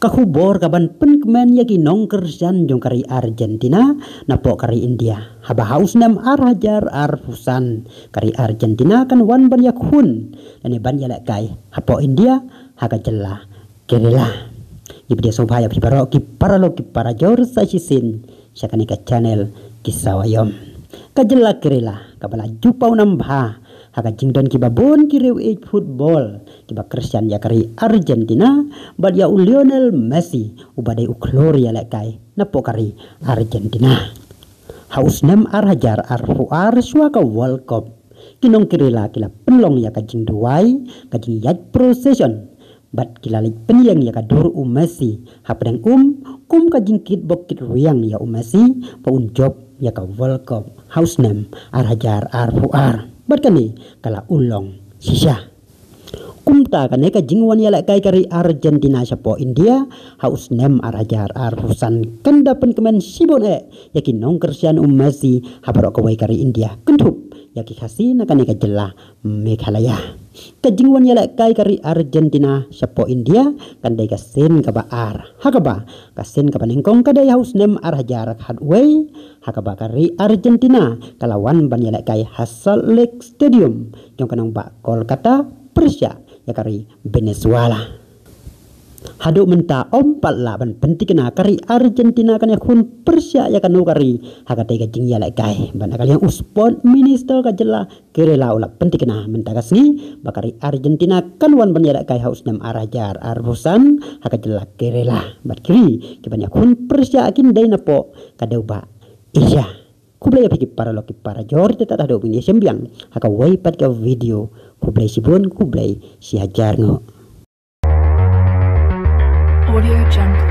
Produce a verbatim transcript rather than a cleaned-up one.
Ka khubor kaban pynkmen ïa ki nongkyrshan jong ka ri Argentina napoh ka ri India. Haba ha u snem ar hajar arphew san ka ri Argentina kan wan ban ïakhun lane ban ïalehkai hapoh India ha ka jylla Kerala. Ngi pdiang sngewbha ïa phi baroh ki paralok ki parajor sa shisien sha kane ka channel Ki Sawa Ïom. Ka jylla Kerala kaba la ju paw nam bha ha ka jingdon kiba bun ki riew ïeit football kiba kyrshan ïa ka ri Argentina bad ïa u Lionel Messi uba dei u khlur ïalehkai napoh ka ri Argentina. Ha u snem ar hajar arphew ar shuwa ka World Cup, ki nong Kerala ki la pynlong ïa ka jingduwai, ka jingïaid procession bad ki la leit pynïeng ïa ka dur u Messi hapdeng um kum ka jingkit bok kit rwiang ïa u Messi ba un jop ïa ka World Cup ha u snem ar hajar arphew ar. Bad kane ka la u long shisha. Kumta kane ka jingwan ïalehkai ka ri Argentina shapoh India ha u snem ar hajar arphew san kan da pynkmen shibun eh ïa ki nongkyrshan u Messi ha baroh kawei ka ri India, kynthup ïa ki Khasi na kane ka jylla Meghalaya. Ka jingwan ïalehkai ka ri Argentina shapoh India kan dei ka sien kaba ar, ha kaba ka sien kaba nyngkong ka dei ha u snem ar hajar khatwei, ha kaba ka ri Argentina ka la wan ban ïalehkai ha Salt Lake Stadium jong ka nongbah Kolkata, pyrshah ïa ka ri Venezuela. Haduh mynta ym pat lah ban pynthikna ka ri Argentina kan ïakhun pyrshah ïa kano ka ri ha katei ka jingïalehkai. Bad na ka liang u sport minister ka jylla Kerala u la pynthikna mynta ka sngi ba ka ri Argentina kan wan ban ïalehkai ha u snem ar hajar arphew san ha ka jylla Kerala. Bad ki ri kiban ïakhun pyrshah kin dei napoh ka dewbah Asia. Khublei ïa phi ki paralok ki parajor, te tad haduh ban ïashem biang ha kawei pat ka video. Khublei shibun, khublei shihajar nguh. Audio Jungle.